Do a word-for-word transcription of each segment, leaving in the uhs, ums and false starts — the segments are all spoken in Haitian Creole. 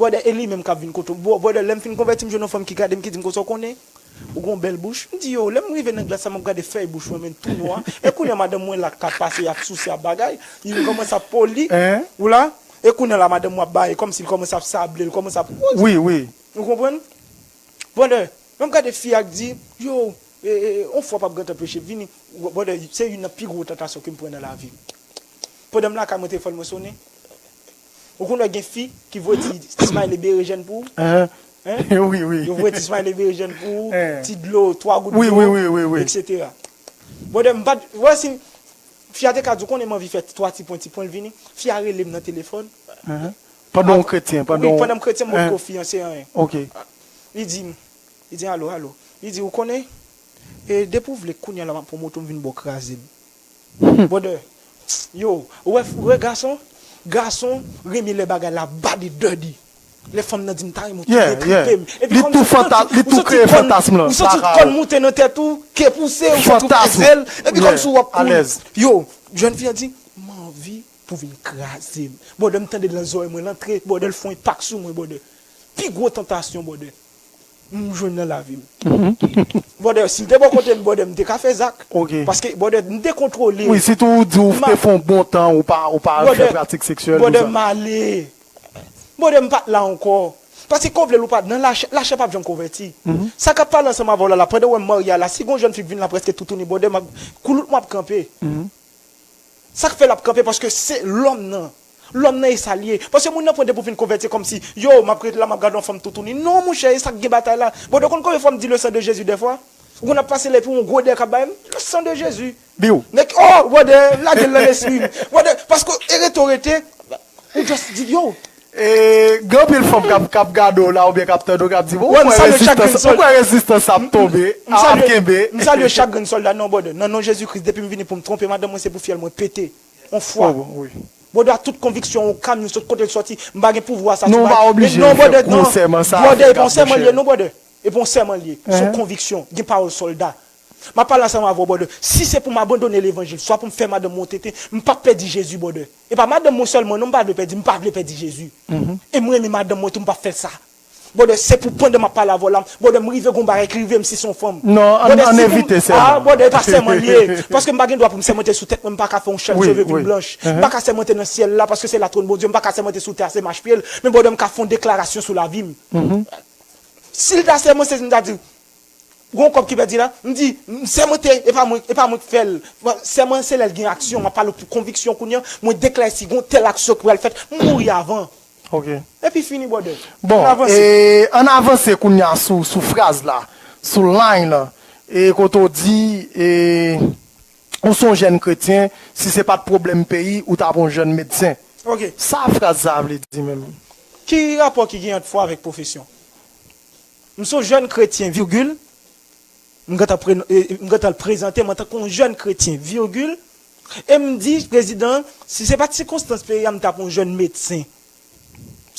Brother, e li menm k ap vin kote w. Bro-, brother, lè m fin konvèti, m jwenn yon fanm ki gade m, ki di m konsa, w konnen, ou gen yon bèl bouch. M di, yo, lè m rive nan glad sa, m ap gade fèy bouch mwen, men tou nwa. E kounye a, madanm mwen la k ap pase, y ap souse, ap bagay. Li kòmanse ap poli. Ou la? E kounye a la, madanm mwen ap baye, kòmsi li kòmanse ap sable, li kòmanse ap... Wi, wi. Ou konprann? Brother, m ap gade fi a k di, yo, e, e, on fwa p ap gentan peche, vini. Brother, se youn nan pi gwo tantasyon ke m pran nan lavi m. Pandan m lakay mwen, telefòn mwen sonnen. Ou konn wè gen fi ki voye ti smiley berejèn pou ou? Hein? Wi, wi. Yo voye ti smiley berejèn pou ou, ti dlo, twa gout dlo, etsetera. Brother, m pa t, wè si fi a te ka di w konnen m anvi fè twa ti pwen, ti pwen, l vini. Fi a rele m nan telefòn. Pandan w kretyen, pandan w... Wi, pandan m kretyen, m potko fiyanse, anyen. Ok. Li di m, li di, alo, alo. Li di, ou konnen, e, depi w vle, kounye a la, m ap pran moto m vin ba w kraze m. Brother, yo, ou wè, ou wè gason, gason renmen lè bagay la bad e dirty. Lè fanm nan di m ta renmen w, tou detripe m. Epi li tou fanta-, li tou kreye fantasm lan. Ou santi kòn moute nan tèt ou, ke pouse, ou santi w fè zèl, epi kòmsi w ap kouri. Yo, jèn fi a di, m anvi pou vin kraze m. Brother, m tande l nan zòrèy mwen, l antre, brother, l fè yon enpak sou mwen, brother. Pi gwo tantasyon, brother, m jwenn nan lavi m. Brother, si m te bò kote l, brother, m te ka fè zak. Ok. Paske, brother, m dekontwole. Wi, sitou ou di ou te fè yon bon tan, ou pa, ou pa fè pratik seksyèl, brother, m ale. Brother, m pa t la ankò. Paske, ke w vle l ou pa, nan lachè, lachè p ap janm konvèti. Sa k ap pale ansanm avè w la, la, pandan w wè m marye a la, si gon jèn fi k vin la prèske toutouni, brother, m ap, koulout mwen ap kanpe. Sa k fè l ap kanpe, paske se lòm nan. Lòm nan e sa l ye. Paske moun nan pran depi w fin konvèti kòmsi, yo, m ap rete la, m ap gade yon fanm toutouni. Non, monchè, e sa k gen batay la. Brother, ou konn konbyen fwa m di le sang de Jésus dèfwa? Ou konn ap pase la epi yon gwo dèyè k ap bay m? Le sang de Jésus. Biw. Nèg, oh, brother, lage l nan lespri m. Brother, paske e rete w rete, ou just di, yo, e, gen anpil fanm k ap, k ap gade w la oubyen k ap tande w, k ap di, bon, ou kwè rezistans, ou kwè rezistans ap tonbe, ap kenbe. M salye chak grenn sòlda, non, brother. Nan non Jezi Kris, depi m vini pou m twonpe madanm mwen, se pou fyèl mwen pete. On fwa. Brother, a tout konviksyon, yon kamyon sot kote l sòti, m pa gen pouvwa sa. Non, ou pa oblije fè gwo sèman sa. Brother, e pa yon sèman l ye, non, brother. E pa yon sèman l ye. Se yon konviksyon. Gen pawòl sòlda. M ap pale ansanm avè w, brother. Si se pou m abandone levanjil, swa pou m fè madanm mwen yon tenten, m p ap pèdi Jezi, brother. E pa madanm mwen sèlman, non, m pa vle pèdi, m pa vle pèdi Jezi. E m renmen madanm mwen tou, m p ap fè sa. Brother, se pou pandan m ap pale avè w la, brother, m rive gon bagay ki rive m si se yon fanm. Non, ann, ann evite sèman. Ah, brother, e pa sèman l ye. Paske m pa gen dwa pou m sèmante sou tèt mwen, m pa ka fè yon chèn seve vin blanch. M pa ka sèmante nan syèl la, paske se latwòn Bondye, m pa ka sèmante sou tè a, se mach pye l. Men, brother, m ka fè yon deklarasyon sou lavi m. Si l ta sèman, se m ta di, gon kòb ki pèdi la, m di, m sèmante, e pa mwen, e pa mwen k fè l. Sèman se lè l gen aksyon, m ap pale pou konviksyon kounye a, mwen deklare si gon tèl aksyon ki pral fèt, m mouri avan. Ok. Epi fini, brother. Bon, ann avanse. E, ann avanse kounye a sou, sou fraz la, sou line lan, e kote w di, e, ou se yon jèn kretyen, si se pa t pwoblèm peyi, ou t ap yon jèn medsen. Ok. Sa fraz sa a vle di menm? Ki rapò ki gen ant fwa avèk pwofesyon? M se yon jèn kretyen, virgil. M gentan pre-, e, m gentan prezante m antanke yon jèn kretyen, virgil. E m di prezidan, si se pa t sikonstans peyi a, m t ap yon jèn medsen.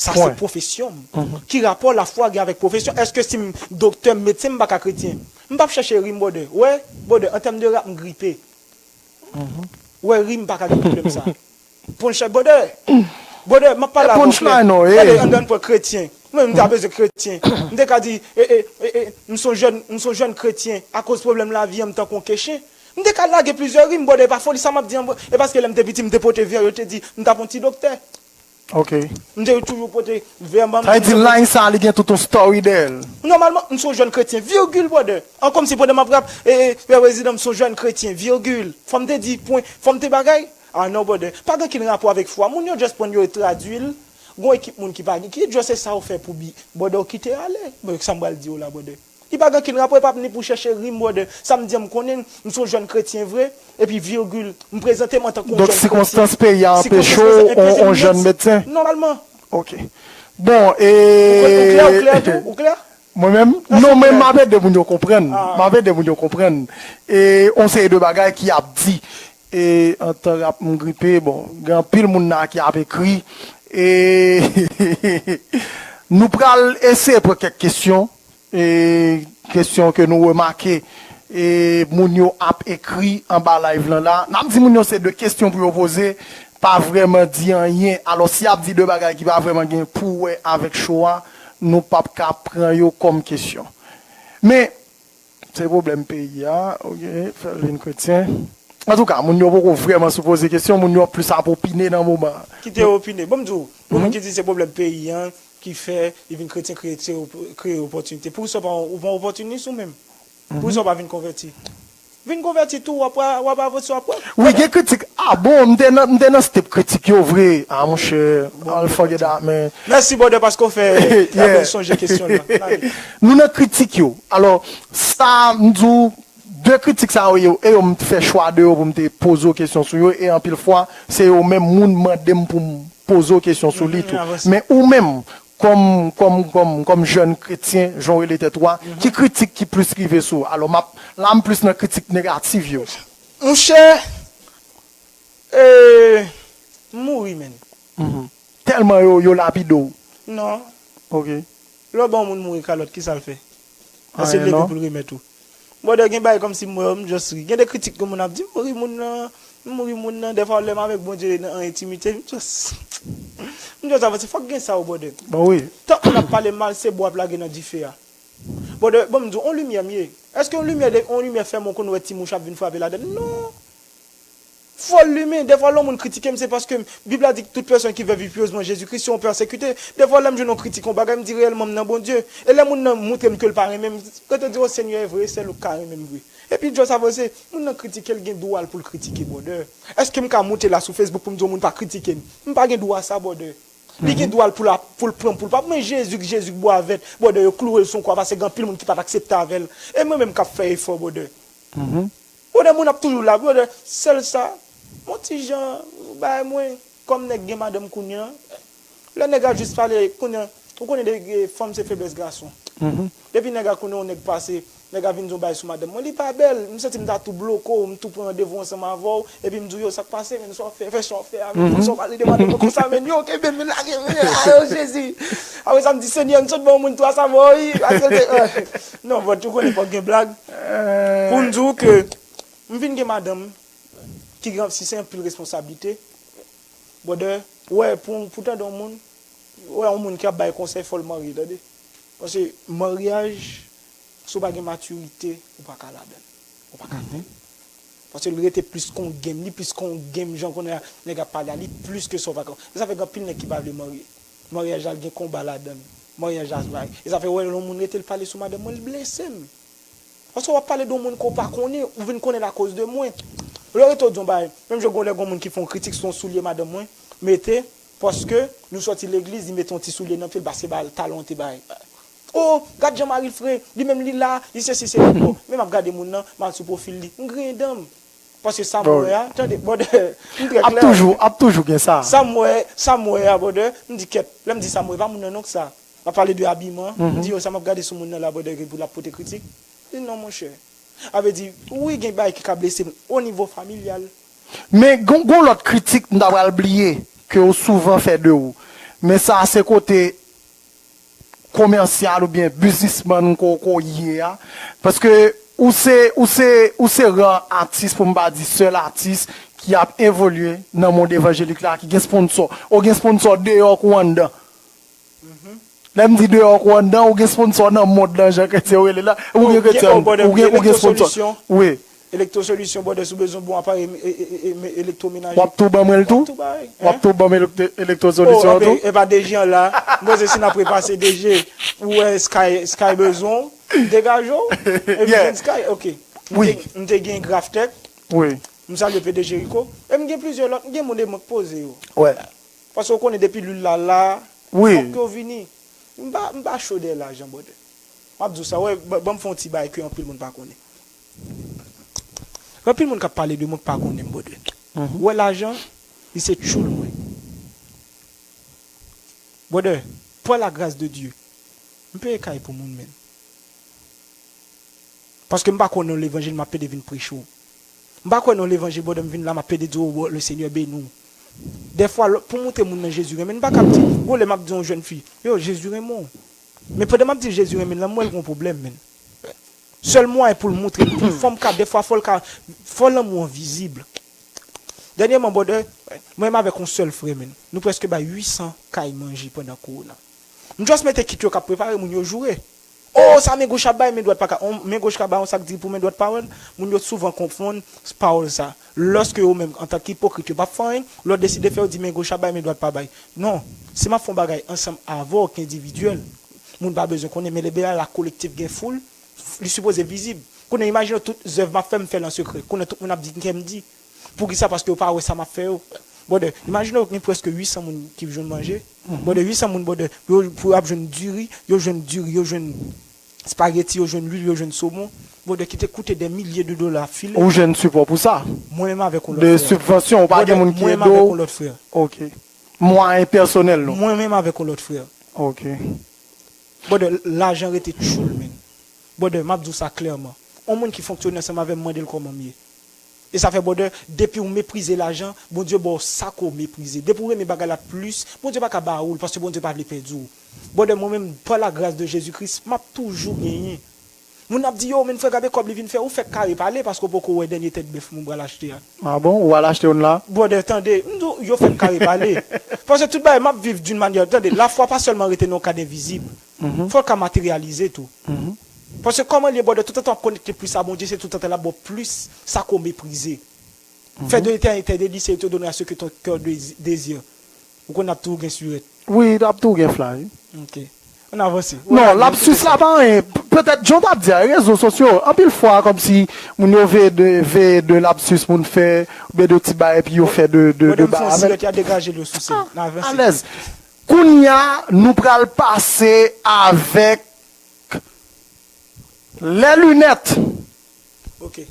Sa se pwofesyon m. Ki rapò lafwa gen avèk pwofesyon? Èske si m doktè, m medsen, m pa ka kretyen? M p ap chèche ri m, brother. Wè, brother, an tèm de rap, m gripe. Wè, ri m pa ka gen pwoblèm sa. Punchline, brother. Brother, m ap pale avè w klè. Gade, anndan pran kretyen. Mwen, m ta bezwen kretyen. M te ka di, e, e, e, e, m se yon jèn, m se yon jèn kretyen. Akoz pwoblèm lavi an, m tankou yon kechen. M te ka lage plizyè rim, brother, e pa foli sa m ap di an, e paske lè m te piti, m te pote vè, yo te di, m t ap yon ti doktè. Ok. M te toujou pote vè anba m. Sa vle di line sa, li gen tout yon story dèyè l. Nòmalman, m se yon jèn kretyen, virgil, brother. An kòmsi pandan m ap rap, e, e, Pè Prezidan, m se yon jèn kretyen, virgil. Fò m te di pwen, fò m te bagay. Ah non, brother. Pa gen okenn rapò avèk fwa. Moun yo just pran yo e tradui l. Gon ekip moun ki pa gen, ki just se sa yo fè pou bi. Brother, ou kite ale. Bon, sa m pral di w la, brother. Li pa gen okenn rapò, e p ap ni pou chèche rim, brother. Sa m di an, m konnen, m se yon jèn kretyen vre, epi virgil, m prezante m antanke yon jèn kretyen. Donk, sikonstans peyi a anpeche w yon, yon jèn medsen? Nòmalman. Ok. Bon, e... Ou klè, ou klè tou? Ou klè? Mwen menm? Non, men m ap ede moun yo konprann. M ap ede moun yo konprann. E, yon seri de bagay ki ap di. E, antan rap m gripe, bon, gen anpil moun la ki ap ekri. E, nou pral eseye pran kèk kesyon. E, kesyon ke nou remake, e, moun yo ap ekri anba live lan la. N ap di moun yo se de kesyon pou yo poze, pa vrèman di anyen. Alò, si y ap di de bagay ki pa vrèman gen pou wè avèk cho a, nou p ap ka pran yo kòm kesyon. Men, se pwoblèm peyi a, oke, fè l vin kretyen. Antouka, moun yo poko vrèman sou poze kesyon, moun yo plis ap opine nan moman an. Kite yo opine. Bon, m di w, gen moun ki di se pwoblèm peyi an ki fè li vin kretyen, kreye, kreye opòtinite. Poukisa w pa, ou pa opòtinis ou menm? Poukisa w pa vin konvèti? Vin konvèti tou, w ap, w ap avanse, w ap wè. Wi, gen kritik. Ah bon, m te nan, m te nan step kritik yo vre. Ah, monchè, I'll forget that, man. Mèsi, brother, paske w fè, yeah, apre sonje kesyon la. Nou nan kritik yo. Alò, sa, m di w, de kritik sa yo, e yo, m fè chwa de yo pou m te poze w kesyon sou yo, e anpil fwa, se yo menm moun mande m pou m poze w kesyon sou li tou. Men ou menm, kòm, kòm, kòm, kòm jèn kretyen, jan w rele tèt ou a, ki kritik ki plis rive sou ou? Alò, m ap, la, m plis nan kritik negatif yo. Monchè, e, m mouri, menn. Tèlman yo, yo lapide w. Non. Ok. Lè w ban yon moun mouri kalòt, kisa l fè? Èske l leve pou l remèt ou? Brother, gen bagay kòmsi m wè yo, m just ri. Gen de kritik ke moun ap di, m ri moun nan, m ri moun nan. Dèfwa lè m avèk Bondye nan, an entimite, m just, m just avanse. Fòk gen sa, wi, brother. Bon, wi. Tank moun ap pale mal, se bwa ap lage nan dife a. Brother, bon, m di w, on limyè m ye. Èske on limyè, de, on limyè fèmen, ou konn wè ti mouch ap vin frape ladan l? Non. Fò l limen. Dèfwa lè yon moun kritike m, se paske Bib la di, toute personne qui veut vivre pieusement en Jésus-Christ seront persécutés. Dèfwa lè m jwenn yon kritik, yon bagay, m di reyèlman m nan Bondye. E lè moun nan montre m ke l pa renmen m, rete di, o Senyè, e vre, e sèl ou k ka renmen m vre. Epi just avanse, moun nan kritike, l gen dwa l pou l kritike, brother. Èske m ka monte la sou Facebook pou m di yon moun pa kritike m? M pa gen dwa sa, brother. Li gen dwa l pou l ap, pou l pran, pou l pa. Men Jezi, Jezi k bwa vèt, brother, yo kloure l sou yon kwa paske gen anpil moun ki pa t aksepte avè l. E mwen menm k ap fè efò, brother. Brother, moun ap toujou la, brother. Sèl sa, yon ti jan, bay mwen, kòm nèg gen madanm kounye a, lè nèg a jis pale, kounye a, ou konnen de, de, fanm se feblès gason. Depi nèg a konnen yon nèg pase, nèg a vin di yon bagay sou madanm mwen, li pa bèl, m santi m ta tou bloke w, m tou pran randevou ansanm avè w, epi m di w, yo, sa k pase, menn, sa w fè, fè sa w fè a, menn, sa w pale de madanm mwen konsa, menn, yo, kenbe m, menn, lage m, menn, ayo, Jezi. Apre sa, m di, Senyè, m sot ban yon moun twa sa mò, wi, paske l te, non, but ou konnen fòk gen blag. Pou m di w ke m vin gen madanm ki gen, si se anpil responsablite, brother, wè, pou, pou tande yon moun, wè, yon moun ki ap bay konsèy, fò l marye, tande. Paske maryaj, si w pa gen matirite, ou pa ka ladan l. Ou pa ka fè l. Paske l rete plis kon game, li plis kon game, jan konnen nèg ap pale a, li plis ke sa w pa ka. E sa fè gen anpil nèg ki pa vle marye. Maryaj la, l gen konba ladan l. Maryaj la, se pa. E sa fè, wè, lè yon moun rete, l pale sou madanm mwen, l blese m. Paske w ap pale de yon moun ke w pa konnen, ou vin konnen l akoz de mwen. Lè w rete w di yon bagay, menm jan gon lè gon moun ki fè yon kritik sou yon soulye madanm mwen, mete, paske nou sòti legliz, li mete yon ti soulye nan pye l, paske ba l talon te bay. O, gad jan mari l fre, li menm li la, li sesi, se li. Bon, men m ap gade moun nan, m al sou pwofil li, m griyen dan m. Paske sa m wè a, tande, brother, m trè klè. Ap toujou, ap toujou gen sa. Sa m wè, sa m wè a, brother, m di kèt, lè m di sa m wè, pa moun nan non k sa. M ap pale de abiman, m di yo sa m ap gade sou moun nan la, brother, ke pou l ap pote kritik. Li non, monchè. A vle di, wi, gen bagay ki ka blese m o nivo familyal. Men gon, gon lòt kritik m ta pral bliye ke yo souvan fè de ou. Men sa se kote komèsyal oubyen biznismann ke w, ke w ye a. Paske ou se, ou se, ou se ra atis, pou m pa di sèl atis, ki ap evolye nan mond evanjelik la, ki gen sponsò. Ou gen sponsò deyò kou anndan. Lè m di deyò kou anndan, ou gen sponsò nan mond lan, jan kretyen yo rele la. Ou gen kretyen, ou gen, ou gen sponsò. Wi. Elektro Solisyon, brother, si w bezwen bon aparèy e, e, e, e, elektromenaje. W ap tou ban mwen l tou? W ap tou ban m elektro, Elektro Solisyon an tou? E pa D G an la. M panse si n ap repase D G, ou wè Sky, Sky bezwen w, degaje w. Epi jwenn Sky, ok. M te, m te gen Graftech. Wi. M salye P D G Rico. E m gen plizyè lòt, m gen moun e mwen k poze yo. Wè. Paske w konnen depi lwil la la, fòk yo vini. M pa, m pa cho dèyè lajan, brother. M ap di w sa, wè, ba, ban m fè yon ti bagay ke anpil moun pa konnen. Gen anpil moun k ap pale de mwen k pa konnen m, brother. Wè, lajan, li se tchoul mwen. Brother, par la grâce de Dieu, m peye kay pou moun, menn. Paske m pa kwè nan levanjil, m ap pede vin preche w. M pa kwè nan levanjil, brother, m vin la, m ap pede di w, "Oh, le Seigneur béni w." Dèfwa, lò, pou montre moun nan Jezi renmen, m pa ka ap di, gon lè m ap di yon jèn fi, "Yo, Jezi renmen w." Men pandan m ap di l Jezi renmen l lan, m wè l gon pwoblèm, menn. Sèl mwayen pou l montre l, pou fò m ka, dèfwa, fò l ka, fò lanmou an vizib. Dènyèman, brother, Mwen menm avèk yon sèl frè, menn. Nou prèske bay uit san kay manje pandan kowona. M just mete kit yo k ap prepare, moun yo joure. Oh, sa men goch ap bay, men dwat pa ka. On, men goch ka bay yon sak diri pou men dwat pa wè l. Moun yo souvan konfonn pawòl sa. Lòske yo menm, antanke ipokrit, yo p ap fè anyen, lè w deside fè, yo di men goch ap bay, men dwat pa bay. Non, si m ap fè yon bagay ansanm avè w ki endividyèl, moun pa bezwen konnen, men lè bagay la kolektif gen foul, li sipoze vizib. Kounye a, imajine w tout zèv m ap fè, m fè l an sekrè. Kounye a, tout moun ap di kè m di. Poukisa? Paske yo pa wè sa m ap fè yo. Brother, imajine w gen prèske uit san moun ki jwenn manje. Brother, uit san moun, brother, yo, pou y ap jwenn diri, yo jwenn diri, yo jwenn espageti, yo jwenn lwil, yo jwenn somon. Brother, ki te koute dè milye de dola file. Ou jwenn sipò pou sa? Mwen menm avèk yon lòt De frè. Sibvansyon, ou pa gen Brother, moun ki mwen ede menm avèk w? Yon lòt frè. Ok. Mwayen pèsonèl nou? Mwen menm avèk yon lòt frè. Ok. Brother, lajan rete tchoul, menn. Brother, m ap di w sa klèman. Yon moun ki fonksyone ansanm avè m, mande l kòman m ye. E sa fè, brother, depi w meprize lajan, Bondye ba w sa ke w meprize. Depi w renmen bagay la plis, Bondye pa ka ba ou l, paske Bondye pa vle pèdi w. Brother, mwen menm, pa la gras de Jezi Kris, m ap toujou genyen. Moun ap di, yo, men frè, gade kòb li vin fè, ou fèk kare pale, paske w poko wè dènye tèt bèf mwen pral achte a. Ah bon? Ou al achte youn la? Brother, tande, m di w, yo fèk kare pale. Paske tout bagay, m ap viv d'une manière, tande, lafwa pa sèlman rete nan yon kad envizib. Fò l ka materyalize tou. Paske kòman l ye, brother, toutotan w ap konekte plis a Bondye, se toutotan l ap ba w plis sa ke w meprize. Fais de l'éternité des lycées et te donneras ce que ton cœur dési- désire. Ou konn ap tou gen surette. Wi, l ap tou gen fly. Ok. Ann avanse. Non, lapsus la pa anyen. P- Petèt, jan w t ap di a, rezo sosyo, anpil fwa, kòmsi moun yo veye de, veye de lapsus moun fè, oubyen de ti bagay, epi yo fè de, de, de Brother, m fè bagay yon avèk. Sirèt, y a degaje l yo sou sèn. N avanse. Alèz. Kounye a, nou pral pase avèk les lunettes. Ok.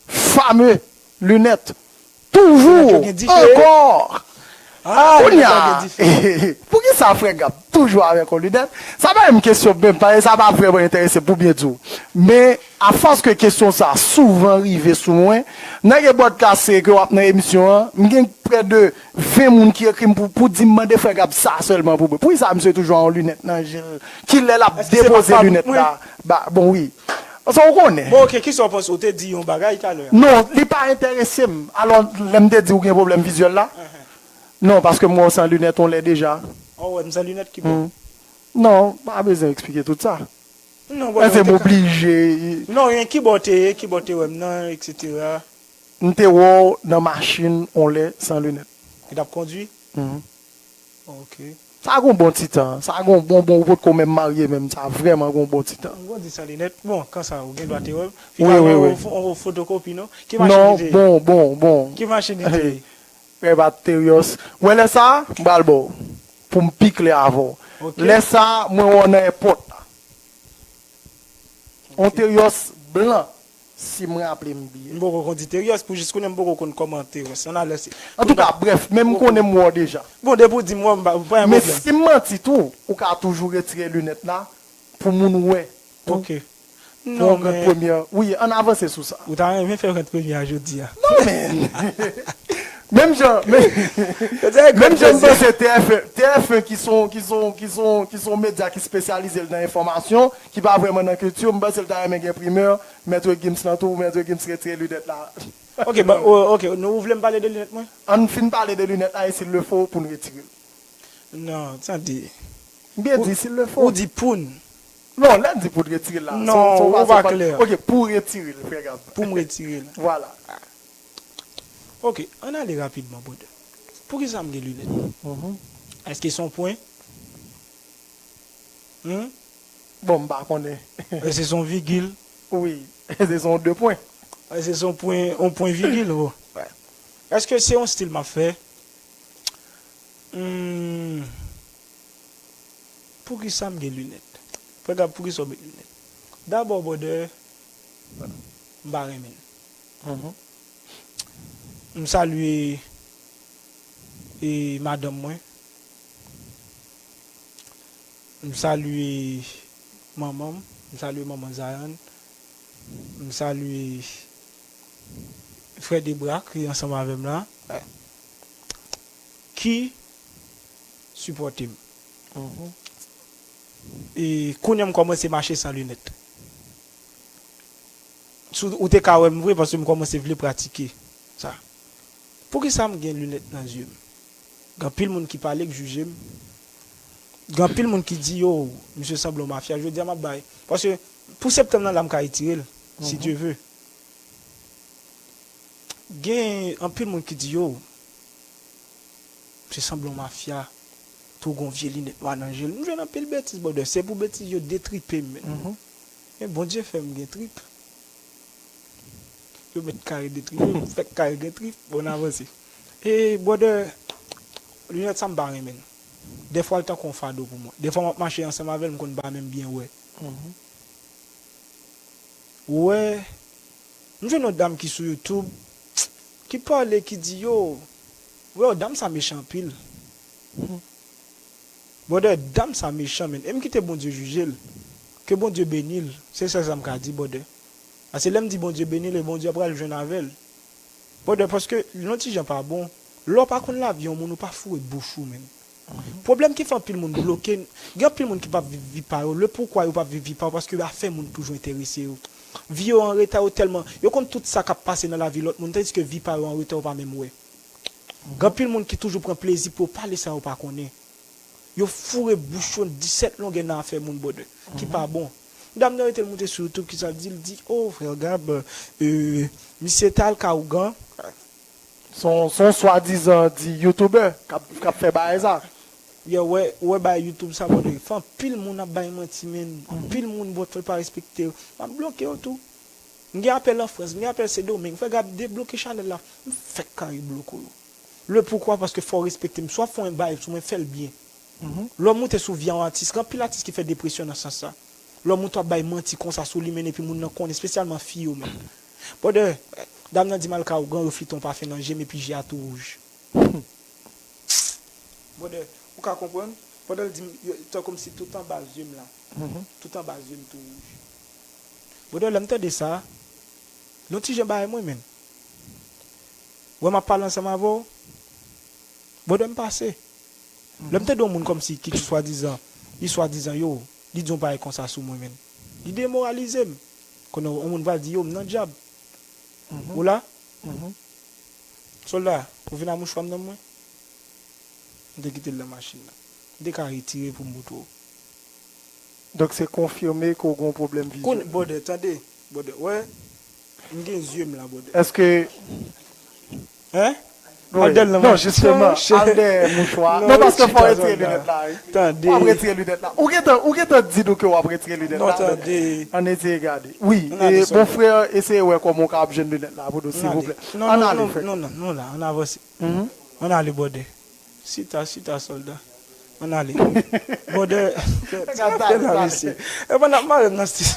Fameux lunettes. Toujou. Lunettes yo gen dife. Ankò. Ah, kounye a, poukisa frè Gab toujou avèk yon linèt? Sa pa menm kesyon menm, paske sa pa vrèman enterese m pou byen di w. Men, afòs ke kesyon sa souvan rive sou mwen, nan gen bòdkas ke w ap nan emisyon an, m gen prè de ven moun ki ekri m pou, pou di m mande frè Gab sa sèlman pou mwen. Poukisa misye toujou an yon linèt nan je l? Kilè l ap depoze linèt la? Ba, bon, wi. Paske ou konnen. Bon, ok, kisa w panse? Ou te di yon bagay talè a. Non, li pa enterese m. Alò, lè m te di w gen pwoblèm vizyèl la? Non, paske m wè w san linèt yon lè deja. Oh, wè, m san linèt ki bon. Non, pa bezwen eksplike tout sa. Non, bon, se m oblije. Non, yon ki bò w te ye, ki bò w te wè m nan, etsetera. M te wè w nan machin yon lè san linèt. Ki t ap kondwi? Ok. Sa gon bon ti tan. Sa gon bon, bon, ou potko menm marye menm. Sa vrèman gon bon ti tan. Ou grandi san linèt. Bon, kansa, ou gen dwa te wè m. Wi, wi, wi. Finalman, ou fo- ou fotokopi, non? Ki machin li te ye? Non, bon, bon, bon. Ki machin li te ye? Rèbat Terios. Wè lè sa, m pral ba w. Pou m pi klè avè w. Ok. Lè sa, mwen wè w nan èpòt la. On Terios blan. Si m raple m byen. M poko kondi Terios, pou jis kounye a m poko konn kòman Terios. Ann ale se. Antouka, brèf, men m konnen m wè w deja. Bon, depi w di m wè w, m pa, pa gen pwoblèm. Men si m manti tou, ou ka toujou retire linèt la pou moun wè. Ok. Pou yon rant premye. Wi, ann avanse sou sa. Ou ta renmen fè rant premye a jodi a. Non, men. Menm jan, men, menm jan m panse T F un, T F un ki son, ki son, ki son, ki son medya ki espesyalize l nan enfòmasyon, ki pa vrèman nan kilti, m panse l ta renmen gen primè, Mèt Gims lan tou, Mèt Gims retire linèt la. Ok, ba, o- ok, nou, ou vle m pale de linèt mwen? Ann fin pale de linèt la, e s'il le faut, pou n retire l. Non, tande. M byen di, s'il le faut. Ou di pou n. Non, lè m di pou n retire l la. Non, ou pa klè. Ok, pou retire l, frè Gab. Pou m retire l. Vwala. Ok, ann ale rapidman, brother. Poukisa m gen linèt? Èske se yon pwen? Hmm? Bon, m pa konnen. Èske se yon vigil? Wi, se yon de pwen. Èske se yon pwen, yon pwen vigil? Oh. Èske se yon stil m ap fè? Hmm. Poukisa m gen linèt? Frè Gab, poukisa w met linèt? Dabò, brother, m pa renmen l. M salye, e, madanm mwen. M salye manman m. M salye manman Zayan. M salye frè Debra ki ansanm avè m la. Ki sipòte m. E kounye a m kòmanse mache san linèt. Si w te ka wè m vre, paske m kòmanse vle pratike sa. Poukisa m gen linèt nan zye m? Gen anpil moun ki pale, k jije m. Gen anpil moun ki di, yo, misye sanble yon mafya. Jodi a, m ap bay. Paske pou septanm nan, la m ka retire l, si Dye ve. Gen anpil moun ki di, yo, misye sanble yon mafya. Tou gon vye linèt nwa nan je l. M jwenn anpil betiz, brother. Se pou betiz yo detripe m, men. Men Bondye fè m gen trip. Yo met kare detripe, m fèk kare gen trip. Bon, n avanse. E, brother, linèt sa m pa renmen l. Dèfwa l tankou yon fado pou mwen. Dèfwa m ap mache ansanm avè l, m konn pa menm byen wè. Ou wè, m jwenn yon dam ki sou YouTube, ki pale, ki di, yo, yo, dam sa mechan anpil. Brother, dam sa mechan, men. E m kite Bondye jije l. Ke Bondye beni l. Se sèl sa m ka di, brother. Paske lè m di Bondye beni l, e Bondye ap pral jwenn avè l. Brother, paske yon ti jan pa bon. Lè w pa konn lavi yon moun, ou pa foure bouch ou, men. Pwoblèm ki fè anpil moun bloke, gen anpil moun ki p ap viv vi pa yo. Le poukwa yo p ap viv vi pa yo, paske afè moun toujou enterese yo. Vi yo an reta, yo tèlman, yo konn tout sa k ap pase nan lavi lòt moun, tandiske vi pa yo an reta, yo pa menm wè. Gen anpil moun ki toujou pran plezi pou yo pale sa yo pa konnen. Yo foure bouch yo disèt longè nan afè moun, brother, ki pa bon. Dam nan rete l moute sou YouTube, ki sa l di? L di, oh, frè Gab, euh, misye t al ka ougan. Se yon, se yon swadizan di youtubè k ap, k ap fè bagay sa. Yo, wè, wè bagay YouTube sa, brother. Fè anpil moun ap bay manti, men. Anpil moun, brother, fè pa respekte yo. M ap bloke yo tou. M gen apèl an Frans, m gen apèl Sendomeng. Frè Gab, debloke chanèl la. M fèk kare bloke yo. Le poukwa? Paske fò w respekte m. Swa fè yon bagay sou mwen, fè l byen. Lè w moute sou vi a yon atis, gen anpil atis ki fè depresyon nan sans sa. Lè w moute w ap bay manti konsa sou li, men, epi moun nan konnen, espesyalman fi yo, men. Brother, dam nan di m al ka ougan, yo flite yon pafen nan je m, epi je a tou wouj. Brother, ou ka konprann? Pandan l di m, yo, tan kòmsi tout anba zye m la. Tout anba zye m tou wouj. Brother, lè m tande sa, yon ti jan bagay mwen, men. Wè m ap pale ansanm avè w. Brother, m pase. Lè m tande yon moun kòmsi ki swadizan, li swadizan, yo, li di yon bagay konsa sou mwen, men. Li demoralize m. Konnen yon moun va di, yo, m nan dyab. Ou la? Sòlda, ou vin a mouchwa m nan mwen? M te kite l nan machin nan. M te ka retire pou m montre w. Donk, se konfime ke w gen yon pwoblèm vizyon. Kounye, brother, tande, brother, wè, m gen zye m la, brother. Èske Hein? Wi. Al dèyè l nan. Non, jisteman, al dèyè mouchwa. Non, paske fò w retire linèt la, wi. Tande. W ap retire linèt la. Ou gentan, ou gentan di nou ke w ap retire linèt la. Non, tande. Ann eseye gade. Wi, e, bon, frè, eseye wè kòman w ka ap jwenn linèt la pou nou, silvouplè. Ann ale, frè. Non, non, non, la, ann avanse. Ann ale, brother. Chita, chita, sòlda. Ann ale. Brother, fè la, mesye. E pandan ap mare m nan stil.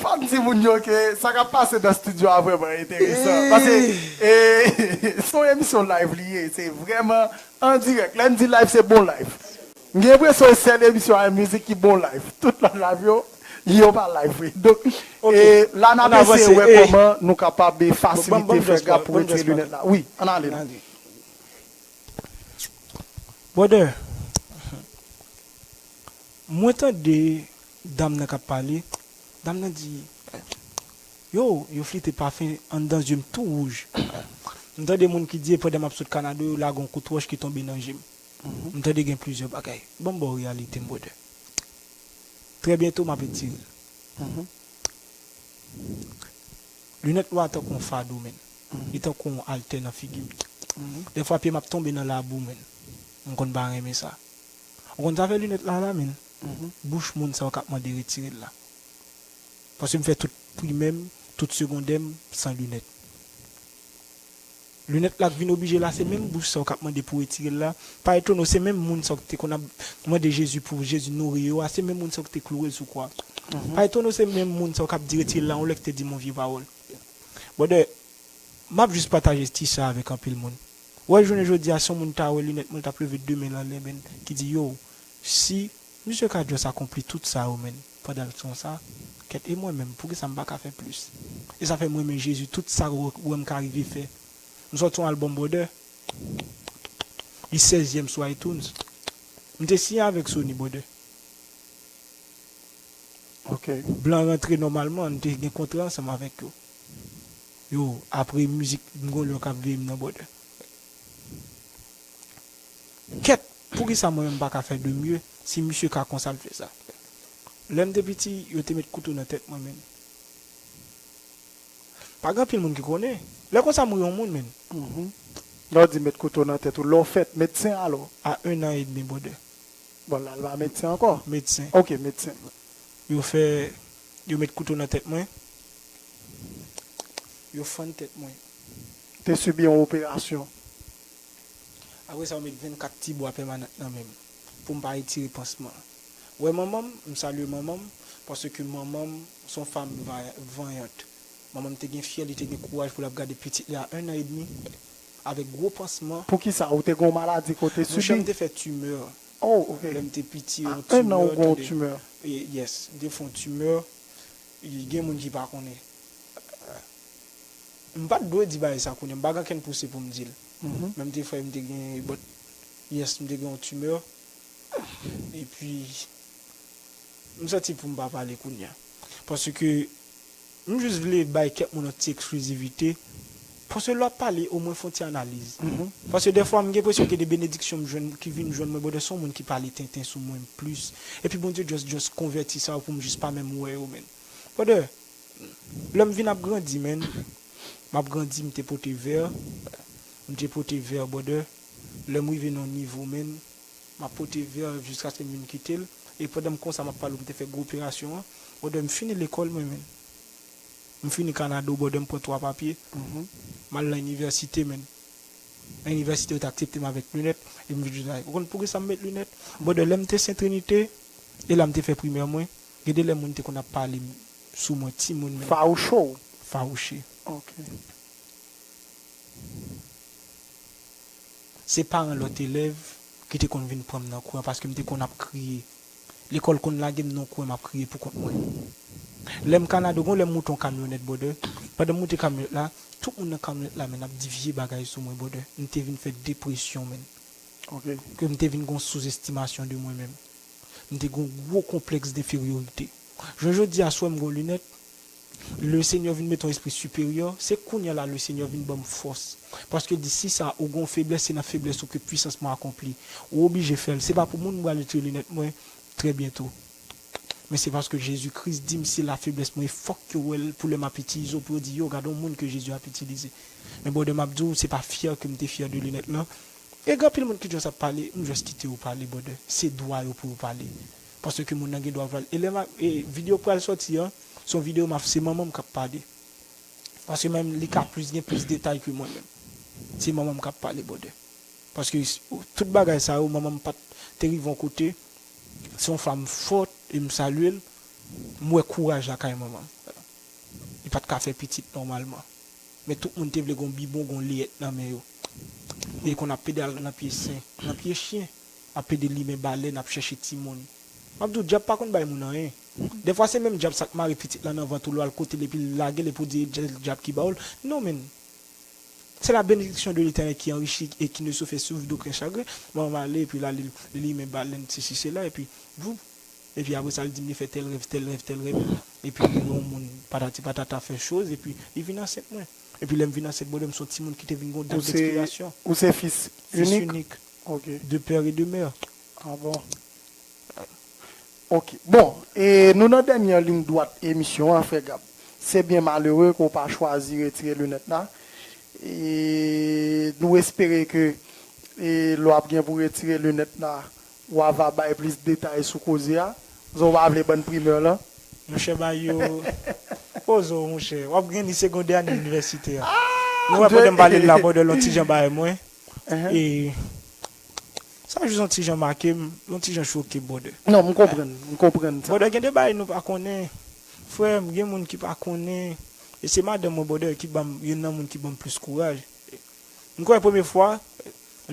Fò m di moun yo ke sa k ap pase nan estidyo a vrèman enteresan. Paske, e, se yon emisyon live li ye. Se vrèman an dirèk. Lè m di live, se bon live. M gen enpresyon se sèl emisyon Art Music ki bon live. Tout lòt live yo, yo pa live vre. Donk, e, la n ap eseye wè kòman nou kapab fasilite frè Gab pou retire linèt la. Wi, ann ale. Brother, mwen tande dam nan k ap pale. Dam nan di, yo, yo flite pafen anndan zye m tou wouj. M tande moun ki di, pandan m ap sot Kanada, yo lage yon kout wòch ki tonbe nan je m. M tande gen plizyè bagay. Ban m ba w reyalite m, brother. Trè byento, m ap retire l. Linèt nwa tankou yon fado, men. Li tankou yon altè nan figi m. Dèfwa, pye m ap tonbe nan labou, men. M konn pa renmen sa. Ou konn sa fè linèt la, la, men? Bouch moun sa yo k ap mande retire l la. Paske m fè tout primè m, tout segondè m san linèt. Linèt la k vin oblije la, se menm bouch sa yo k ap mande pou retire l la. Pa etone w, se menm moun sa yo k te konn ap mande Jezi pou Jezi nouri yo a, se menm moun sa yo k te kloure l sou kwa. Pa etone w, se menm moun sa yo k ap di retire l la, yon lè k te di m yon vye pawòl. Brother, m ap jis pataje ti sa avèk anpil moun. Wè, jounen jodi a, si yon moun ta wè linèt mwen, l t ap leve de men l anlè, men, ki di, yo, si Misye ka just akonpli tout sa yo, men, pandan l konsa, kèt, e mwen menm, poukisa m pa ka fè plis? E sa fè m renmen Jezi, tout sa w wè m ka rive fè. M sòti yon albòm, brother. Li sèzyèm sou iTunes. M te siyen avèk Sony, brother. Ok. Blan rantre nòmalman, m te gen kontra ansanm avèk yo. Yo, apre mizik, m gon lyon k ap veye m nan, brother. Kèt, poukisa mwen menm m pa ka fè de mye si misye ka konsa l fè sa? Lè m te piti, yo te met kouto nan tèt mwen, menn. Pa gen anpil moun ki konnen. Lè konsa mouri yon moun, menn. Lè w di met kouto nan tèt ou, lè w fèt, medsen alò? A un an edmi, brother. Bon, l al ba medsen ankò? Medsen. Ok, medsen. Yo fè, yo met kouto nan tèt mwen. Yo fann tèt mwen. Te sibi yon operasyon? Apre sa, yo met vennkat ti bwa pèmanant nan men m pou m pa retire pansman. Wè manman m, m salye manman m, paske manman m se yon fanm vanyant. Manman m te gen fyè, li te gen kouraj pou l ap gade pitit li a un an edmi avèk gwo pansman. Poukisa? Ou te gen yon maladi ke w te sibi? Monchè, m te fè timè. Oh, ok. Lè m te piti, yon timè. A un an ou gen yon timè? Yes, m te fè yon timè. Gen moun ki pa konnen. M pa t dwe di bagay sa kounye a, m pa gen ankenn pouse pou m di l. Men m te fè, m te gen, but, yes, m te gen yon timè. Epi, m santi pou m pa pale kounye a. Paske, m jis vle bay kèk moun yon ti eksklizivite. Paske lè w ap pale, omwen fè yon ti analiz. Paske dèfwa, m gen enpresyon ke de benediksyon m jwenn, ki vin jwenn mwen, brother, se yon moun ki pale tenten sou mwen plis. Epi Bondye just, just konvèti sa yo pou m jis pa menm wè yo, menn. Brother, lè m vin ap grandi, menn, m ap grandi, m te pote vè, m te pote vè, brother. Lè m rive nan yon nivo, menn, m ap pote vè jiskaske m vin kite l. E pandan m konsa, m ap pale w, m te fè gwo operasyon an. Brother, m fini lekòl mwen, menn. M fini Kanado, brother, m pran twa papye. M al nan inivèsite, menn. Nan inivèsite, yo te aksepte m avèk linèt. E m vin jwenn, ou konn poukisa m met linèt? Brother, lè m te Sen Trinite, e la m te fè primè mwen, gen de lè moun te konn ap pale m sou mwen, timoun menm. Fawouche w? Fawouche. Ok. Se paran lòt elèv ki te konn vin pran m nan kou an, paske m te konn ap kriye. Lekòl konn lage m nan yon kwen, m ap kriye poukont mwen. Lè m Kanado, gon lè m moute yon kamyonèt, brother. Pandan m moute kamyonèt la, tout moun nan kamyonèt la, menn, ap di vye bagay sou mwen, brother. M te vin fè depresyon, menn. Ke m te vin gon souzestimasyon de mwen menm. M te gon gwo konplèks denferyorite. Jounen jodi a, si w wè m gon linèt, Lesenyè vin mete yon espri siperyè, se kounye a la Lesenyè vin ban m fòs. Paske l di, si sa ou gon feblès, se nan feblès ou ke pwisans mwen akonpli. Ou oblije fè l. Se pa pou moun m pral retire linèt mwen trè byento. Men se paske Jezi Kris di m se lafeblès mwen, e fòk yo wè l pou lè m ap itilize w, pou yo di, yo, gade yon moun ke Jezi ap itilize. Men brother, m ap di w, se pa fyè ke m te fyè de linèt lan. E gen anpil moun ki just ap pale, m just kite yo pale, brother. Se dwa yo pou yo pale. Paske moun nan gen dwa pale. E lè m ap, e videyo k pral sòti an, se yon videyo m ap, se manman m k ap pale. Paske menm li ka plis, gen plis detay ke mwen menm. Se manman m k ap pale, brother. Paske s-, tout bagay sa yo, manman m pa t te rive yon kote. Se yon fanm fòt, e m salye l. M wè kouraj lakay manman m. Li pa t ka fè pitit nòmalman. Men tout moun te vle gon bibwon, gon leyèt nan men yo. E konn ap pede al nan pye sen, nan pye chen, ap pede limen balèn, ap chèche timoun. M ap di w, dyab pa konn bay moun anyen. Dèfwa se menm dyab sa k mare pitit lan nan vant ou, lè w al kote l epi l lage l epi w di e dyab ki ba w l. Non, menn. C'est la bénédiction de l'Éternel qui enrichit et qui ne se fait suivre d'aucun chagrin. Manman m ale, epi l ale, li limen balèn, sesi, sela, epi, voup. Epi apre sa, li di m li fè tèl rèv, tèl rèv, tèl rèv. Epi li wè yon moun, patati patata, fè choz, epi li vin ansent mwen. Epi lè m vin ansent, brother, m se yon timoun ki te vin gon dat dekspirasyon. Ou se fis inik? De père et de mère. Ah bon? Ok. Bon, e nou nan dènye liy dwat emisyon an, frè Gab. Se byen malere ke w pa chwazi retire linèt la. E nou espere ke, e lè w ap gen pou retire linèt la, w a va bay plis detay sou koze a. Paske w pa vle ban n primè lan. Monchè, bay yo. Poze w, monchè. W ap gen ni segondè ni inivèsite a. Nou wè pandan m pale la, brother, l on ti jan bay mwen. E Sa jis yon ti jan make m, yon ti jan choke, brother. Non, m konprann, m konprann sa. Brother, gen de bagay nou pa konnen. Frè m, gen moun ki pa konnen. E se madanm mwen, brother, ki ban m, youn nan moun ki ban m plis kouraj. M kwè premye fwa,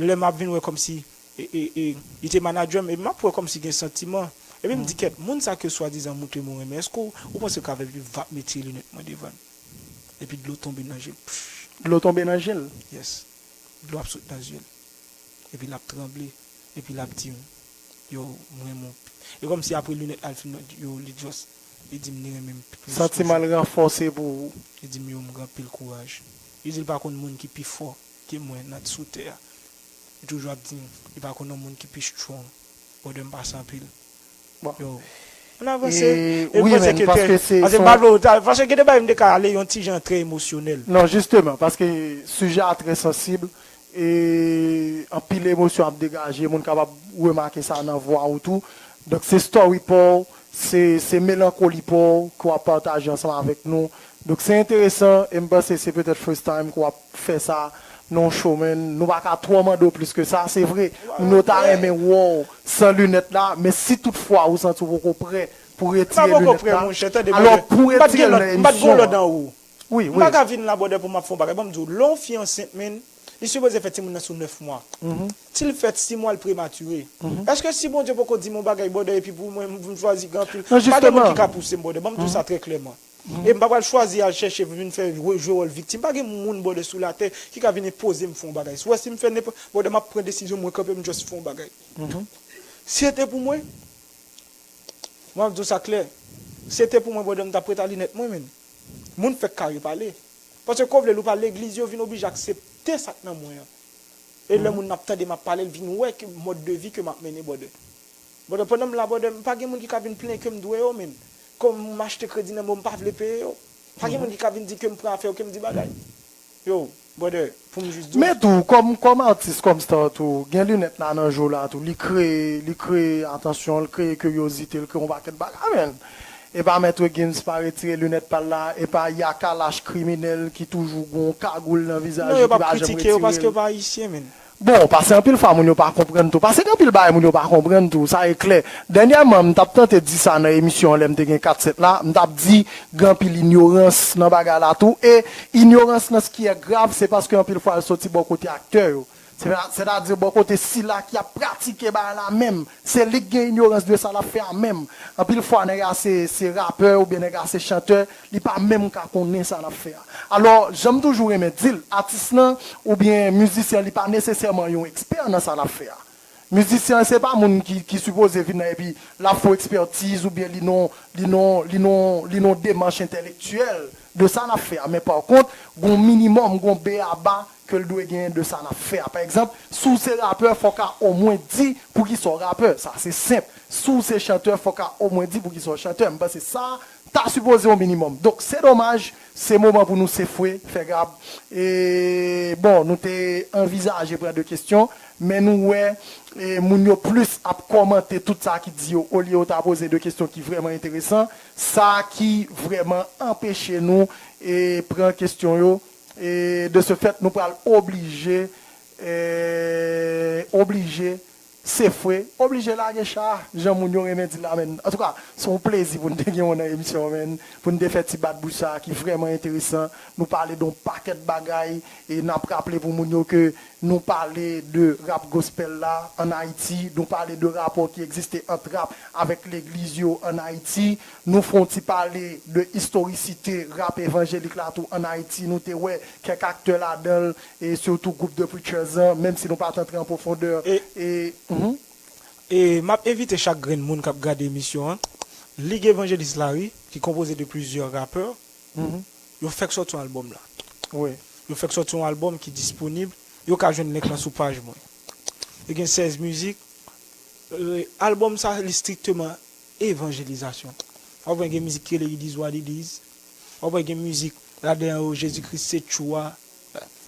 lè m ap vin wè kòmsi, e, e, e, li te manadjè m, e m ap wè kòmsi gen santiman. Epi m di, kèt, moun sa ke swadizan montre m ou renmen, èske w, ou panse w ka fè epi vap mete linèt mwen devan l? Epi dlo tonbe nan je l. Pff. Dlo tonbe nan je l? Yes. Dlo ap sot nan zye l. Epi l ap tranble. Epi l ap di m, yo, m renmen w. E kòmsi apre linèt la, l fin, yo, li just, Li di m li renmen m plis Santiman toujou. L ranfòse pou ou. Li di m yo m gen anpil kouraj. Li di l pa konn moun ki pi fò ke mwen nan sou tè a. Li toujou ap di m li pa konn yon moun ki pi strong. Brother m pase anpil. Bon. Yo. Ann avanse. E, E m wi, panse men, ke paske te- se paske son- m pa vle w ta- paske gen de bagay m te ka ale yon ti jan trè emosyonèl. Non, jisteman, paske sijè a trè sansib e anpil emosyon ap degaje, moun kapab remake sa nan vwa ou tou. Donk se story pa w, se, se melankoli pa w ke w ap pataje ansanm avèk nou. Donk se enteresan e m panse se petèt first time ke w ap fè sa nan yon show, men nou pa ka twò mande w plis ke sa. Se vre, moun yo ta renmen wè w san linèt la, men si toutfwa ou santi w poko prè pou retire Poko linèt prè, la, monchè, tande, alò brother. pou M pa t retire gen l lòd- nan m pa t gen emisyon lòd an. Anwo. Wi, M wi. Pa ka vin la, brother, pou m ap fè yon bagay. Ban m di w, lè yon fi ansent, men, li sipoze fè timoun nan sou nèf mwa. Si l fèt sis mwa, l prematire. Èske si Bondye poko di m yon bagay, brother, epi pou mwen, m chwazi gen anpil, Non, pa gen moun jisteman. Ki ka pouse m, brother. Ban m di w sa trè klèman. E m pa pral chwazi al chèche vin fè jwe, jwe wòl viktim. Pa gen moun, brother, sou latè ki ka vin enpoze m fè yon bagay. Si w wè si m fè nenpòt, brother, m ap pran desizyon mwen kanpe, m just fè yon bagay. Si se te pou mwen, mwen ap di w sa klè. Si se te pou mwen, brother, m t ap ret a linèt mwen, men. Moun fèk kare pale. Paske ko vle l ou pa, legliz yo vin oblije aksepte sa k nan mwen an. E lè moun ap tande m ap pale, l vin wè ke mòd de vi ke m ap mennen, brother. Brother, pandan m la, brother, m pa gen moun ki ka vin plenyen ke m dwe yo, men. Kòm m achte kredi nan men w, m pa vle peye yo. Pa gen moun ki ka vin di ke m pran afè yo, ke m di bagay. Yo, brother, pou m jis di w. Men tou, kòm, kòm atis, kòm star tou, gen linèt la nan je w la tou. Li kreye, li kreye atansyon, li kreye kiryozite, li kreye yon pakèt bagay, men. E pa Mèt Gims pa retire linèt pa l la, e pa Yaka lach kriminèl ki toujou gon kagoul nan vizaj Non, li yo ki p ap pa janm kritike yo paske retire yo l. Pa ayisyen, men. Bon, paske anpil fwa moun yo pa konprann tou. Paske gen anpil bagay moun yo pa konprann tou. Sa e klè. Dènyèman, m t ap tante di sa nan emisyon an lè m te gen kat sèt la. M t ap di gen anpil inyorans nan bagay la tou. E inyorans nan ce qui est grave, se paske anpil fwa l soti bò kote aktè yo. Se- Sètadi bò kote sila ki ap pratike bagay la menm. Se li k gen inyorans de sa l ap fè a menm. Anpil fwa nèg la se, se rapè oubyen nèg la se chantè, li pa menm ka konnen sa l ap fè a. Alò, jan m toujou renmen di l, atis lan oubyen mizisyen an li pa nesesèman yon ekspè nan sa l ap fè a. Mizisyen an se pa moun ki, ki sipoze vin nan epi l ap fè w ekspètiz oubyen li nan, li nan, li nan, li nan demach entèlektyèl de sa l ap fè a. Men pa kont, gon minimòm, gon beyaba ke l dwe genyen de sa l ap fè a. Pa egzanp, si w se rapè, fò w ka omwen di poukisa w rapè. Sa se senp. Si w se chantè, fò w ka omwen di poukisa w chantè. M panse sa ta sipoze yon minimòm. Donk, se domaj, se moman pou nou sefwe, fè gab. E, bon, nou te anvizaje pran de kesyon, men nou wè e, moun yo plis ap kòmante tout sa ki di yo, olye yo ta poze de kesyon ki vrèman enteresan. Sa ki vrèman anpeche nou e, pran kesyon yo. E, de ce fait, nou pral oblije, e, oblije sefwe, oblije lage cha, jan moun yo renmen di la, men. Antouka, se yon plezi pou n te gen w nan emisyon an, men, pou n te fè ti bat bouch sa a ki vrèman enteresan. Nou pale de yon pakèt bagay, e n ap raple pou moun yo ke nou pale de rap gospel la ann Ayiti, nou pale de rapò ki egziste ant rap avèk legliz yo ann Ayiti, nou fè yon ti pale de istorisite rap evanjelik la tou ann Ayiti, nou te wè kèk aktè ladan l, e sitou gwoup The Preachers lan, menm si nou pa t antre an pwofondè. E- E, mhm, E m ap envite chak grenn moun k ap gade emisyon an, Lig Evanjelis Lari, ki konpoze de plizyè rapè, mhm, yo fèk sòti yon albòm la. wi. Yo fèk sòti yon albòm ki disponib, yo ka jwenn link lan sou paj mwen. Li gen sèz mizik. E, albòm sa, li strikteman evanjelizasyon. W ap wè gen mizik ki rele It is what it is. W ap wè gen mizik ladan yo Jezi Kris se tchou a.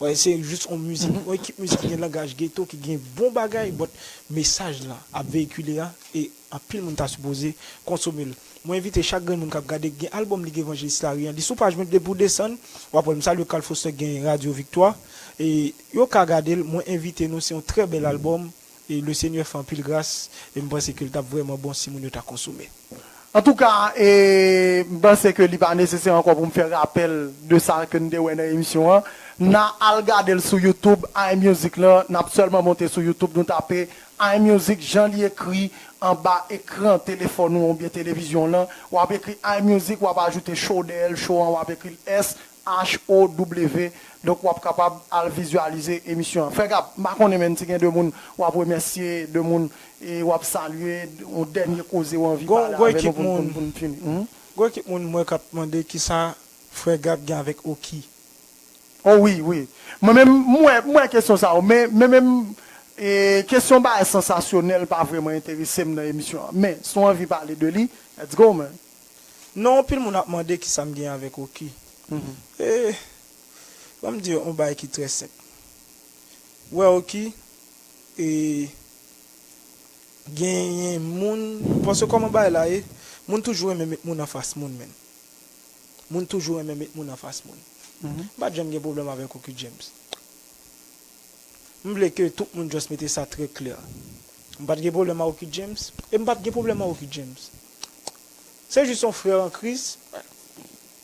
Wè, se jis yon mizik, yon ekip mizik ki gen langaj geto, ki gen bon bagay, but mesaj lan ap veyikile a, e anpil moun ta sipoze konsome l. Mwen envite chak grenn moun k ap gade, gen albòm Lig Evanjelis Lari an, li sou paj mwen depi w desann, w ap wè l. M salye Carl Faustin k gen Radio Victoire, e yo ka gade l, mwen envite nou, se yon trè bèl albòm, e Lesenyè fè anpil gras, e m panse ke l t ap vrèman bon si moun yo ta konsome. Antouka, e, m panse ke li pa nesesè ankò pou m fè rapèl de sa ke n te wè nan emisyon an. N a al gade l sou YouTube, iMusic lan, n ap sèlman monte sou YouTube, nou tape iMusic, jan li ekri anba ekran telefòn ou oubyen televizyon w lan, w ap ekri iMusic, w ap ajoute show dèyè l, show an, w ap ekri l S H O W. Donk, w ap kapab al vizyalize emisyon an. Frè Gab, m pa konnen, men si gen de moun w ap remèsye, de moun e w ap salye, yon dènye koze w anvi pale avè nou pou n fini. Gon ekip moun mwen k ap mande kisa frè Gab gen avèk Oki. Oh wi, wi. Mwen menm, mwen, mwen kesyon sa yo, men, men menm, e, kesyon bagay sansasyonèl pa vrèman enterese m nan emisyon an. Men, si w anvi pale de li, let's go, man. Non, anpil moun ap mande kisa m gen avèk Oki. E, ban m di yon bagay ki trè senp. Ou wè Oki, e, genyen moun, paske kòman bagay la ye, moun toujou renmen met moun anfas moun, menm. Moun toujou renmen met moun anfas moun. M pa t janm gen pwoblèm avèk Oki James. M vle ke tout moun just mete sa trè klè. M pa t gen pwoblèm a Oki James, e m p ap gen pwoblèm a Oki James. Se jis yon frè an Kris,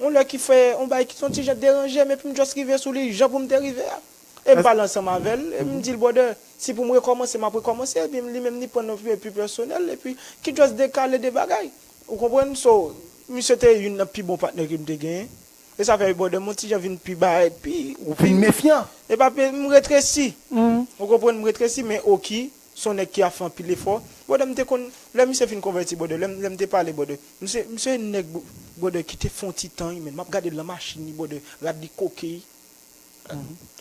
yon lè ki fè yon bagay ki t yon ti jan deranje m, epi m just rive sou li jan pou m te rive a. E m pale ansanm avè l, e m di l, brother, si pou m rekòmanse, m ap rekòmanse, epi li menm li pran l yon pi pèsonèl, epi ki just dekale de bagay. Ou konprann? So, misye te youn nan pi bon patnè ke m te genyen. E sa fè, brother, m yon ti jan vin pi bay, pi, ou vin mefyan. E pa pe, m retresi. Ou konprann, m retresi, men Oki, se yon nèg ki ap fè anpil efò. Brother, m te konn, lè misye fin konvèti, brother, lè, lè m te pale, brother, misye, misye nèg, brother, ki te fè yon ti tan, wi, men m ap gade l nan machin li, brother, rad li koke, wi.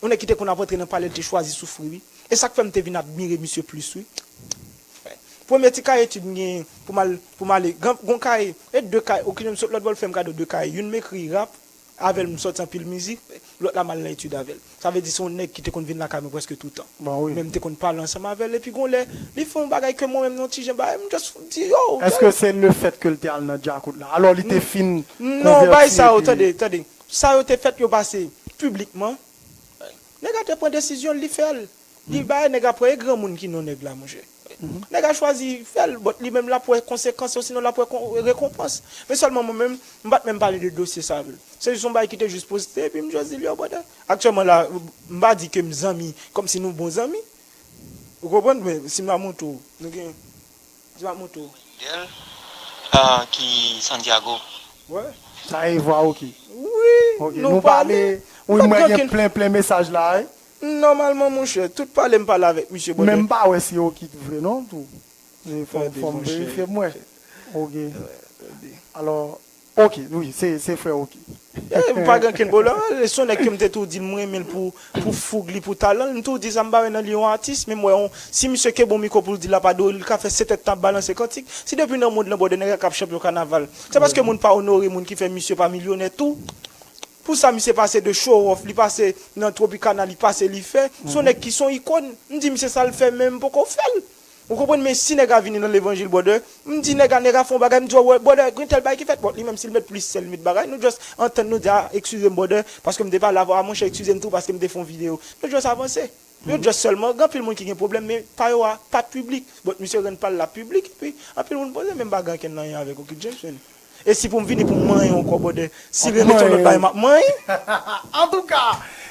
Yon nèg ki te konn ap antre nan palè, l te chwazi soufri, wi. E sa k fè m te vin admire misye plis, wi. Premye ti kaye etid m genyen pou m al, pou m ale, gon kaye, e de kaye, Oki James sot lòt bò, l fè m kado de kaye. Youn m ekri rap, avè l m sòti anpil mizik, lòt la m al nan etid avè l. Sa vle di se yon nèg ki te konn vin lakay mwen prèske toutan. Men m te konn pale ansanm avè l, epi gon lè, li fè yon bagay ke mwen menm nan ti jan bagay, m just di, yo. Èske se le fèt ke l te al nan Djakout la? Alò, li te fin konvèti epi. Non, bagay sa yo, tande, tande. Sa yo te fèt, yo pase piblikman. Nèg la te pran desizyon l, li fè l. Li bay nèg la pran, e granmoun ki non nèg la, monchè. Nèg la chwazi fè l, but li menm l ap wè konsekans yo, sinon l ap wè kon-, rekonpans. Men sèlman mwen menm, m pa t menm pale de dosye sa avè l. Se jis yon bagay ki te jis poste, epi m just di l, yo, brother. Aktyèlman la, m pa di ke m zanmi, kòmsi nou bon zanmi. Ou konprann? Men si m ta montre w, nou gen, si m ta montre w. Miguel, ah, ki Santiago. Wè. Sa e vwa Oki. Wi, nou pale. Wi, mwen gen plen, plen mesaj la, wi. Nòmalman, monchè, tout pale m pale avèk misye, brother. Men m pa wè si Oki vre non, tou. Fò, fò m verifye m wè. Oke. Alò, Oki, wi, se, se frè Oki. Eh, m pa gen okenn pwoblèm. Se yon nèg ke m te tou di l m renmen l pou, pou foug li, pou talan l. M tou di sa, m pa wè nan li yon atis, men m wè yon, si misye kenbe yon mikwo pou l di l ap adore, li ka fè sèt èdtan ap balanse kantik. Si depi nan mond lan, brother, nèg la k ap chanpyon kanaval, se paske moun pa onore moun ki fè misye pa milyonè tou. Pou sa, misye pase de show off, li pase nan Tropicana, li pase, li fè. Se yon nèg ki se yon ikòn. M di misye sa l fè, men m poko fè l. Ou konprann? Men si nèg la vini nan levanjil, brother, m di nèg la, nèg la fè yon bagay, m di, "Oh, brother, gen tèl bagay ki fèt." Bon, li menm si l met plis sèl, li met bagay, nou just antann, nou di, "Ah, eskize m, brother, paske m te pale avè w, ah, monchè, eskize m tou, paske m te fè yon videyo." Nou just avanse. Yo just sèlman, gen anpil moun ki gen pwoblèm, men pa yo a, pa piblik. But misye rann pa l la piblik, epi anpil moun poze, men m pa gen okenn anyen avèk Oki James, men. E si pou m vini pou m manyen ankò, brother, si l remete yon lòt bagay, m ap manyen. Antouka,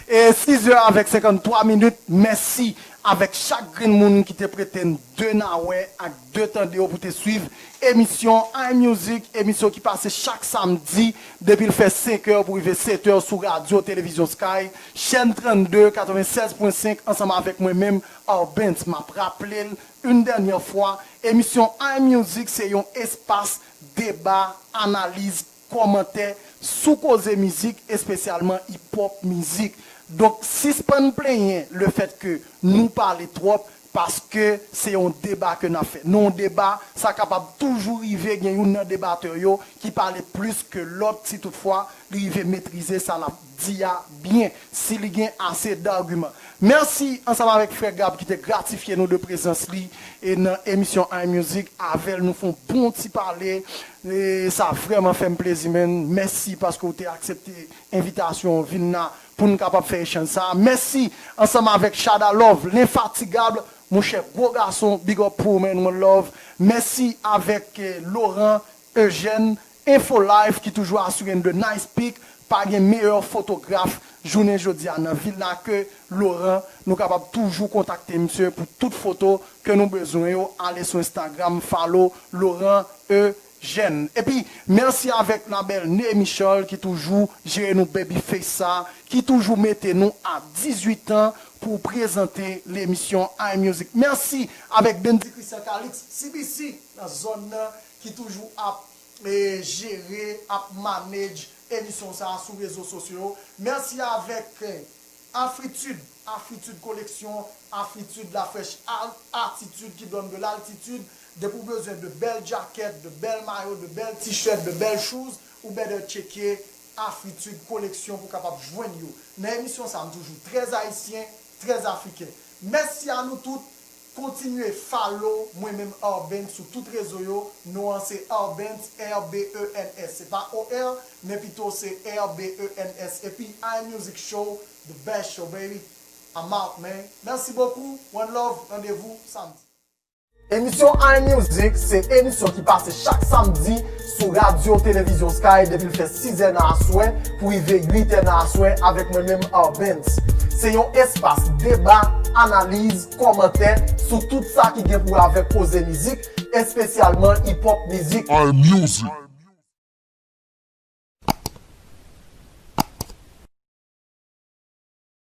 e sis è avèk senkanntwa minit, mèsi avèk chak grenn moun ki te prete n de nawè ak de tande yo pou te swiv emisyon iMusic, emisyon ki pase chak samdi depi l fè senk è pou rive sèt è sou radyo televizyon Sky, chèn trannde, katrevennsèz pwen senk, ansanm avèk mwen menm, Albens. M ap raple l, yon dènyè fwa, emisyon iMusic se yon espas deba, analiz, kòmantè sou koze mizik, espesyalman hip-hop mizik. Donk, sispann plenyen lefètke nou pale twòp, paske se yon deba ke n ap fè. Nan yon deba, sa kapab toujou rive gen youn nan debatè yo ki pale plis ke lòt, si toutfwa li rive metrize sa l ap di a byen, si li gen ase dagiman. Mèsi ansanm avèk frè Gab ki te gratifye nou de prezans li e nan emisyon iMusic avè l. Nou fè yon bon ti pale. E sa vrèman fè m plezi, man. Mèsi paske w te aksepte envitasyon an, vin la pou n kapab fè echanj sa a. Mèsi ansanm avèk Shada Love, lenfatigab, monchè, gwo gason, big up pou ou, man, one love. Mèsi avèk, eh, Laurent Eugène, Info Life, ki toujou asire n de nice pic. Pa gen meyè fotograf jounen jodi a nan vil la ke Laurent. Nou kapab toujou kontakte misye pou tout foto ke nou bezwen yo. Ale sou Instagram, follow Laurent E jèn. Epi, mèsi avèk la bèl Ne Michel ki toujou jere nou baby face sa, ki toujou mete nou a dizuit an pou prezante lemisyon iMusic. Mèsi avèk Bendy Christian Calix, C B C, nan zòn nan, ki toujou ap, e, jere, ap manage emisyon sa sou rezo sosyo yo. Mèsi avèk, e, Afritid, Afritid Koleksyon, Afritid la fraîche a-, attitude qui donne de l'altitude. Depi w bezwen de bèl djakèt, de bèl mayo, de bèl t-shirt, de bèl shoes, ou better tcheke Afritid Koleksyon pou w kapab jwenn yo. Nan emisyon sa, m toujou trè ayisyen, trè afriken. Mèsi a nou tout. Kontinye follow mwen menm Rbens sou tout rezo yo. Non an se Rbens, R B E N S. Se pa O R, men pito se R B E N S. Epi iMusic Show, the best show, baby. I'm out, man. Mèsi bokou. One love. Randevou samdi. Emisyon iMusic se emisyon ki pase chak samdi sou radyo televizyon Sky depi l fè sizè nan aswè pou rive uitè nan aswè avèk mwen menm Rbens. Se yon espas deba, analiz, kòmantè sou tout sa ki gen pou wè avèk koze mizik, espesyalman hip-hop mizik. iMusic.